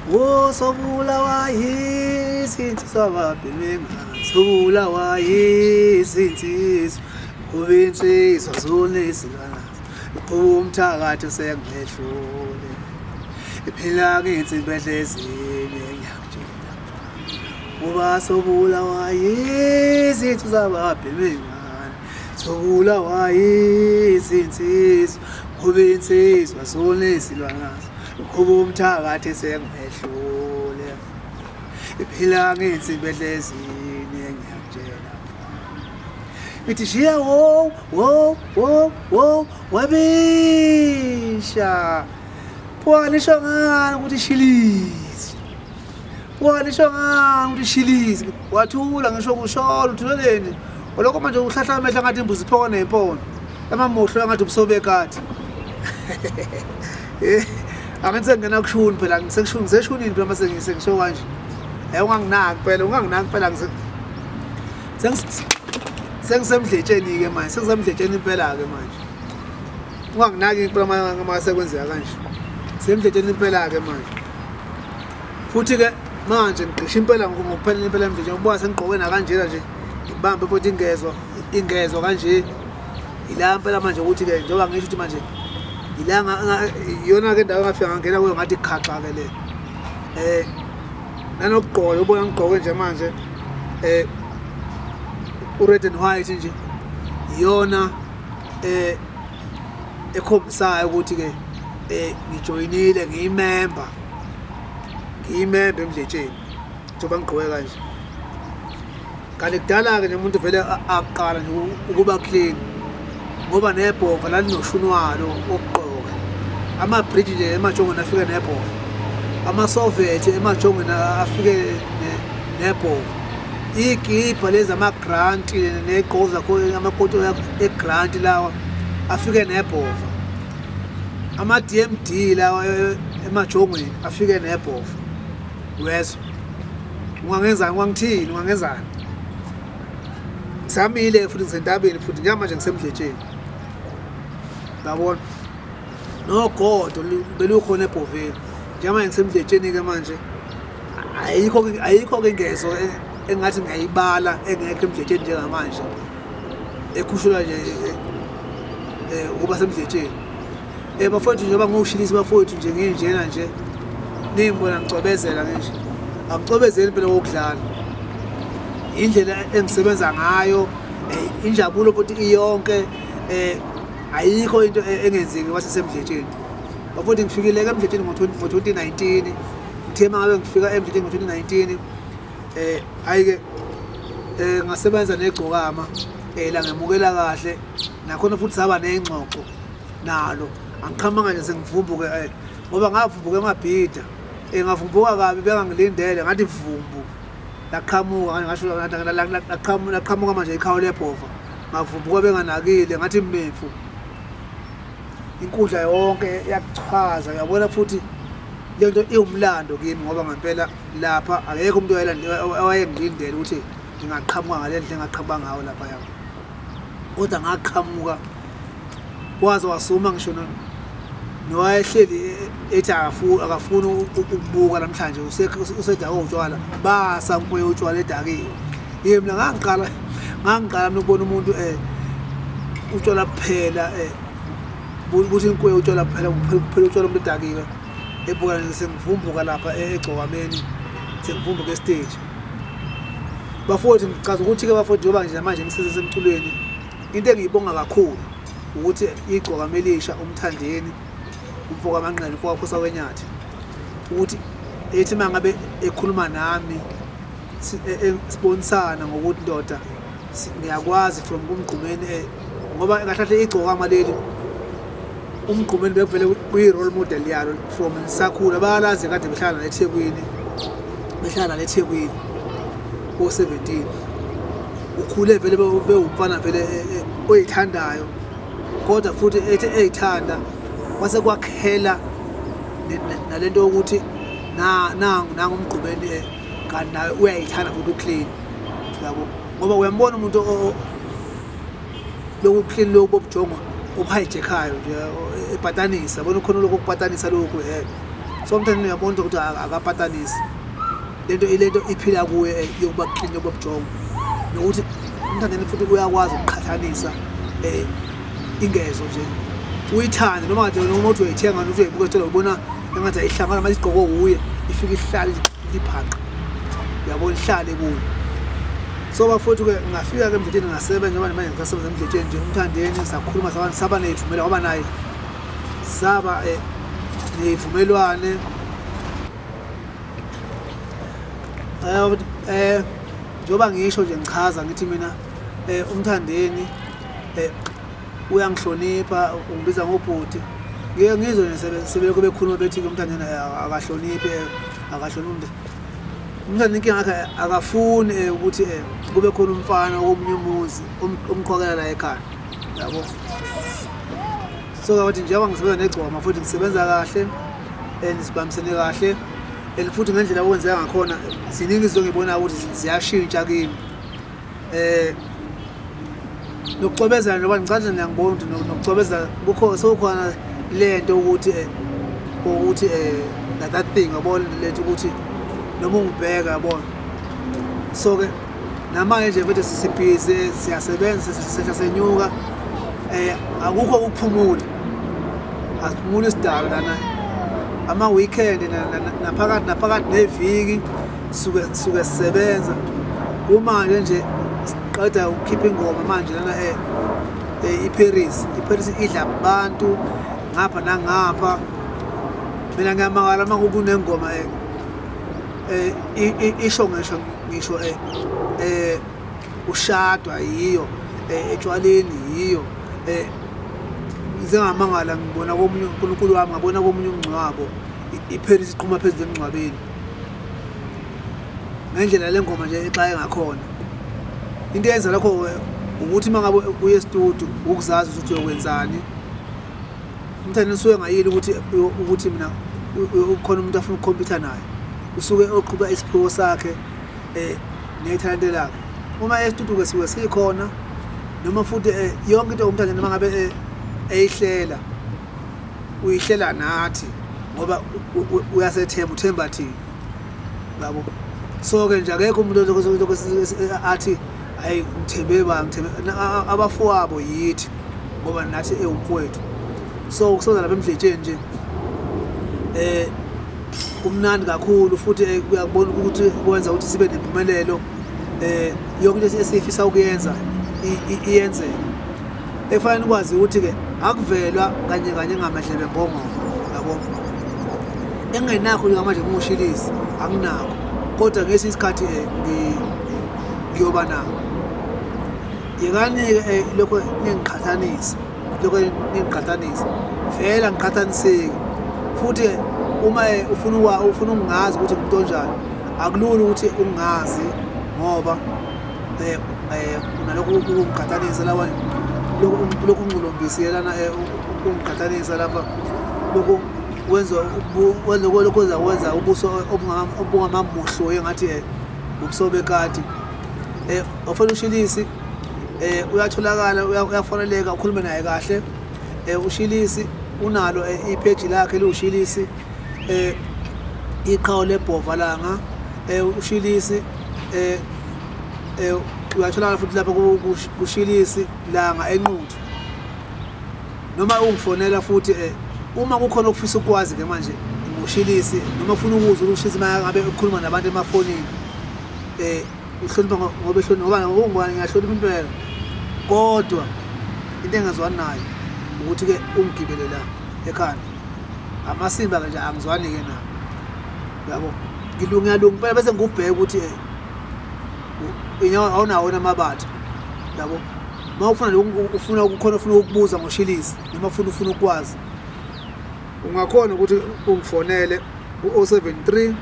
Wo sobulawa yizinsizwa babhemengane, sobulawa yizinsizwa, ngoba insizwa zonesilwana, uqhuba umthakathi sengehlule. Iphila ngensimbi ehlezini ngiyakutshela. Ngoba sobulawa yizinsizwa babhemengane, sobulawa yizinsizwa, ngoba insizwa zonesilwana, uqhuba umthakathi sengehlule. Iphila ngensimbi ehlezini ngiyakutshela. Ngithi shiya wo wo wo wo wabisha. Pho nisho ngani ukuthi shilisi? Pho nisho ngani ukuthi shilisi? Wathula ngisho kushola uthuleleni. Olokho manje uhlahla amehlo ngathi imbuzi iphoko nempondo. Amamuhlo ngathi ubusobekade. Angithi sengena kushuni phela ngisekushuni seshunini phela mase ngisho kanje. Unganginaki phela, unganginaki phela sengisemdletsheni ke manje, sengisemdletsheni impela ke manje. Unganginaki impela mase kwenzeka kanje. Semdletsheni impela ke manje. Futhi ke manje ngigqisha impela ngokuphelela impela emdletsheni, ubona sengigqoke na kanjena nje. Ngibambe futhi ingezwa kanje. Ila impela manje ukuthi ke njengoba ngisho ukuthi manje ilanga iyona ke indawo engafika ngangena kuyo ngathi khaxa ke le. Nanokugqoka ubona ngigqoke nje manje u-red and white nje iyona ekhombisayo ukuthi ke ngijoyinile, ngiyimember emdletsheni njengoba ngigqoke kanje. Kanti kudala ke nje umuntu vele aqala nje ukuba clean ngoba nebhova lalinoshuni walo okugqoka. Ama-bridge nje emajongweni afike nebhova, amasovethi emajongweni afike nebhova, iy'kibha lezi ama-grant ney'gqoko zakho amakoti e-grant lawa afike nebhova, ama-D_M_D lawa emajongweni afike nebhova. Uyezwa? Ungangenzani, ungangithini, ungangenzani? Ngisamile futhi ngisentabeni futhi njengamanje ngisemdletsheni. Uyabona? Nogodo belukhona ebhoveni. Njengamanje ngisemdletsheni ke manje ayikho ke ingezo engathi ngiyayibala engekho emdletsheni njengamanje ekhushulwa nje ukuba semdletsheni. Bafowethu njengoba ngiwushilisi bafowethu nje nginjena nje ningibona ngicobezela nje. Angicobezeli impela kokudlala. Indlela engisebenza ngayo, injabulo futhi iyonke, ayikho into engenzeki kwasesemdletsheni. Bafowethu ngifikile ke emdletsheni ngo-2019. Ngithe mangabe ngifika emdletsheni ngo-2019 hayi ke ngasebenza negcokama la ngemukela kahle nakhona futhi saba nengxoxo nalo. Angiqhamanga nje sengivumbuke ngoba ngavumbuka emabhida, ngavumbuka kabi bengangilindele ngathi vumbu laqhamuka ngasho laqhamuka manje ikhawu lebhova, ngavumbuka benganakile ngathi mmemfu. Inkundla yonke yakuchaza uyabona futhi lento iwumlando kimi ngoba ngempela lapha akekho umuntu owayengilindele ukuthi ngingaqhamuka ngale ndlela engaqhamuka ngayo lapha yabo. Kodwa ngaqhamuka kwaze wasuma ngisho nowayehleli ethi akafuni ukubuka namhlanje usedakwe utshwala, basa nkuye utshwala edakiwe. Yebo mina ngangiqala mina ukubona umuntu utshwala kuphela buthi inkuye utshwala kuphela kuphela utshwala umuntu edakiwe. Ebuka nje sengivumbuka lapha egcokameni, sengivumbuka estage. Bafowethu ngichaza ukuthi ke bafowethu njengoba nje manje ngisesemculweni, into engiyibonga kakhulu ukuthi igcokama elisha uMthandeni umfo kaManqele umfo kaPhosa wenyathi ukuthi ethi mangabe ekhuluma nami sibonisana ngokuthi ndoda ngiyakwazi from kumgqumeni ngoba kahle kahle igcokama leli umgqumeni bekuvele kuyi-role model yalo from sakhula bayalazi kade behlala eThekwini, behlala eThekwini ko-17 ukhule vele bewumfana vele oyithandayo kodwa futhi ethi eyithanda kwase kwakhela nalento yokuthi nangu umgqumeni kanti naye uyayithanda futhi uclean yabo ngoba uyambona umuntu lokhu clean lokhu bobujongo obuhijackayo nje epatanisa yabona khona lokhu okupatanisa lokhu. So uMthandeni uyabona ukuthi akapatanisi lento iphila kuye yokuba clean, yokuba bujongo, nokuthi uMthandeni futhi uyakwazi ukuqhathanisa ingezo nje uyithande noma kade noma uthi uyayithenga noma uthi uyayibuka esitolo ubona engathi ayihlangana manje igqoko kuye ifike ihlale iphaqa, uyabona, ihlale kuye. So bafowethu-ke ngafika-ke eMdletsheni ngasebenza, njengoba manje ngisasebenza eMdletsheni nje. UMthandeni sakhuluma saba ney'vumelwano, waba naye saba ney'vumelwane. Njengoba ngisho nje ngichaza ngithi mina uMthandeni uyangihlonipha, ungibiza ngobhuti. Ngike ngizwe nje sebelokhu bekhuluma bethi-ke uMthandeni akahloniphi, akahloniphi. UMthandeni inkinga yakhe akafuni ukuthi kube khona umfana komunye umuzi omqhokela la ekhaya, yabo. So ngathi njengoba ngisebenza neGcokama futhi ngisebenza kahle and sibambisene kahle and futhi ngendlela okwenzeka ngakhona ziningi izinto engibona ukuthi ziyashintsha kimi. Nokucwebezela njengoba ngicathi ngiyangibona ukuthi nokucwebezela kukho sekukhona lento ukuthi ukuthi that thing yabona lethu ukuthi noma ungibheka, yabona. So-ke namanje nje mfethu sisibhizi, siyasebenza, sisehla senyuka, akukho ukuphumula, asiphumuli isidalo lana ama-weekend naphakathi neviki suke sisebenza. Kumanje nje siqeda ukukhipha ingoma manje lana iParis idla abantu ngapha nangapha. Mina ngiyamangala uma kunengoma isho ngisho ushadwa yiyo, etshwaleni yiyo. Ngizengamangala ngibona komunye uNkulunkulu wami, ngabona komunye umngcwabo iParis iqhuma phezulu emngcwabeni ngendlela le ngoma nje exaye ngakhona. Into eyenza lokho ukuthi uma ngabe uye e-studio ukuzazi ukuthi uyokwenzani. UMthandeni usuke engayile ukuthi mina ukhona umuntu afuna ukukhompyutha naye, usuke oqhuba isiphiwo sakhe nethalente lakhe. Uma e-studio-ke suke sikhona noma futhi yonke into uMthandeni noma ngabe eyihlela uyihlela nathi ngoba uyasethemba, uthemba thina, yabo. So-ke nje akekho umuntu athi hayi ngithembe ba ngithembe abafowabo yithi ngoba nathi ewumfowethu. So kusoza lapha eMdletsheni nje kumnandi kakhulu futhi kuyakubona ukuthi kwenza ukuthi sibe nempumelelo, yonke into esifisa ukuyenza iyenzeke. Ekufanele ukwazi ukuthi-ke akuvelwa kanye kanye ngamadlebe embongolo, yabo. Engingenakho njengamanje ngiwushilisi anginakho, kodwa ngesinye isikhathi ngiyoba nakho. Yekani-ke lokho ningiqhathanise, lokho ningiqhathanise, vele angiqhathaniseki. Futhi uma ufuna ukungazi ukuthi ngumuntu onjani, akulula ukuthi ungazi ngoba unalokhu ukungiqhathanisa lapha, lokhu ungculombisile lana, ukungiqhathanisa lapha, lokhu wenza lokhu ubuso obungamamuhlo engathi ubuso bekati. Ofela uShilisi uyatholakala, uyafoneleka, ukhulume naye kahle. UShilisi unalo ipheji lakhe liwuShilisi, iqhawe lebhova langa. UShilisi uyatholakala futhi lapha kuShilisi Langa eNquthu. Noma ungifonela futhi uma kukhona okufisa ukwazi ke manje ngoShilisi, noma ufuna ukuzwa uShilisi uma ngabe ukhuluma nabantu emafonini, uhlonipha ngoba ehlonipha, ngoba ngokungibona ngiyahlonipha impela, kodwa into engazwani nayo ukuthi-ke ungigibele la ekhanda amasimba-ke nje angizwani-ke nawo, yabo. Ngiyalunga impela bese ngikubheka ukuthi awunawo amabatha, yabo. Uma ufuna ufuna ukukhona ufuna ukubuza ngoShilisi noma ufuna ukwazi, ungakhona ukuthi ungifonele ku-073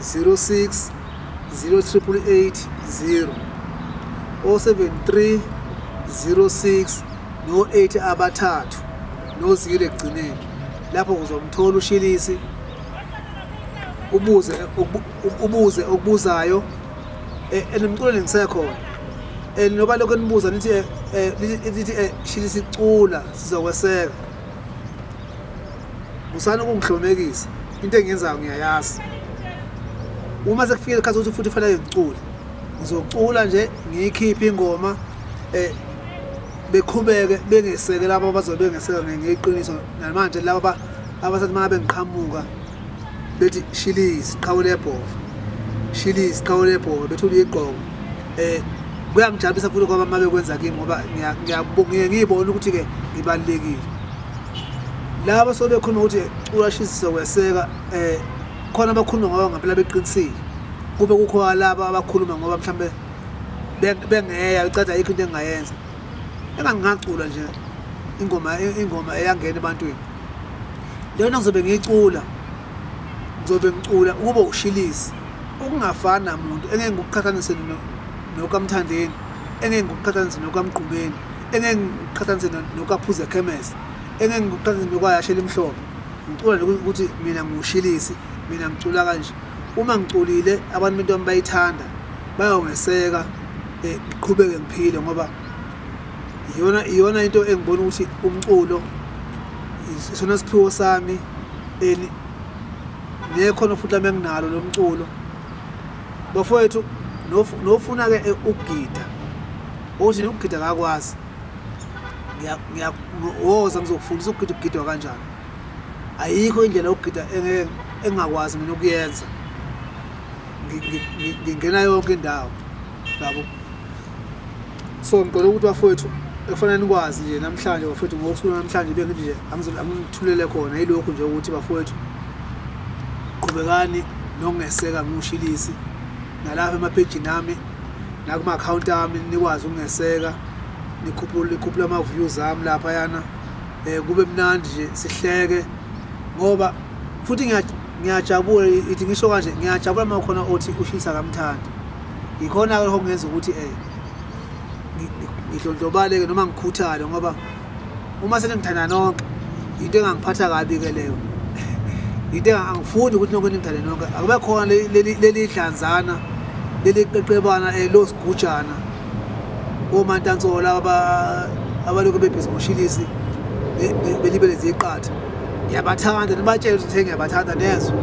06 0880 073 06 no 8 abathathu no 0 ekugcineni. Lapho uzomthola uShilisi, ubuze okubuzayo, enemculweni ngisekhona. Noba lokho nibuza nithi nithi Shilisi cula sizokweseka. Musani ukungihlomekisa. Into engiyenzayo ngiyayazi. Uma sekufikile isikhathi ukuthi futhi kufanele ngicule, ngizocula nje ngiyikhiphe ingoma, beqhubeke bengeseke labo abazobe bengeseka ngeqiniso. Namanje laba abasathi uma bengiqhamuka bethi Shilisi qhawe lebhova, Shilisi qhawe lebhova, bethula igqoko, kuyangijabulisa futhi ngoba uma bekwenza kimi, ngoba ngiye ngiyibone ukuthi-ke ngibalulekile. Laba sobekhuluma ukuthi cula Shilisi sokweseka, khona abakhuluma ngoba ngempela beqinisile, kube kukho laba abakhuluma ngoba mhlambe bengeya becathi ayikho into engingayenza. Engangingacula nje ingoma eyangena ebantwini. Leyo nto ngizobe ngiyicula, ngizobe ngicula ukuba uShilisi, ukungafani namuntu, engeke ngikuqhathanise nokaMthandeni, engeke ngikuqhathanise nokaMgqumeni, engeke ngikuqhathanise nokaPhuze Khemese, engeke ngikuqhathanise nokaYashela Imhlophe. Ngicula nje ukuthi mina ngiwuShilisi, mina ngicula kanje. Uma ngiculile abantu bento yami bayithanda, bayongeseka, ngiqhubeke ngiphile, ngoba iyona into engibona ukuthi umculo isona siphiwo sami, nekhono futhi lami enginalo lo mculo. Bafowethu, nofuna-ke ukugida, othi ukugida akakwazi, woza ngizokufundisa ukugida ukugidwa kanjani. Ayikho indlela yokugida engingakwazi mina ukuyenza. Ngingena yonke indawo, yabo. So ngicela ukuthi bafowethu ekufanele nikwazi nje namhlanje bafowethu, ngosuku namhlanje bengithi nje angithulele khona yilokhu nje ukuthi bafowethu qhubekani nokungeseka nguShilisi, nalapha emaphejini ami nakuma-account ami nikwazi ukungeseka, nikhuphule ama-views ami laphayana, kube mnandi nje sihleke. Ngoba futhi ngiyajabula, ithi ngisho kanje, ngiyajabula uma khona othi uShilisi akamthandi. Yikhona-ke lokho kungenza ukuthi ngidlondlobale-ke noma ngikhuthale, ngoba uma seningithanda nonke into engangiphatha kabi-ke leyo. Into angifuni ukuthi nonke ningithande nonke, akube khona leli dlanzana, leli qeqebana, losigujana, omantansola abalokhu bebhizi ngoShilisi belibele ziqatha. Ngiyabathanda, nibatshele ukuthi ngiyabathanda, nezwe.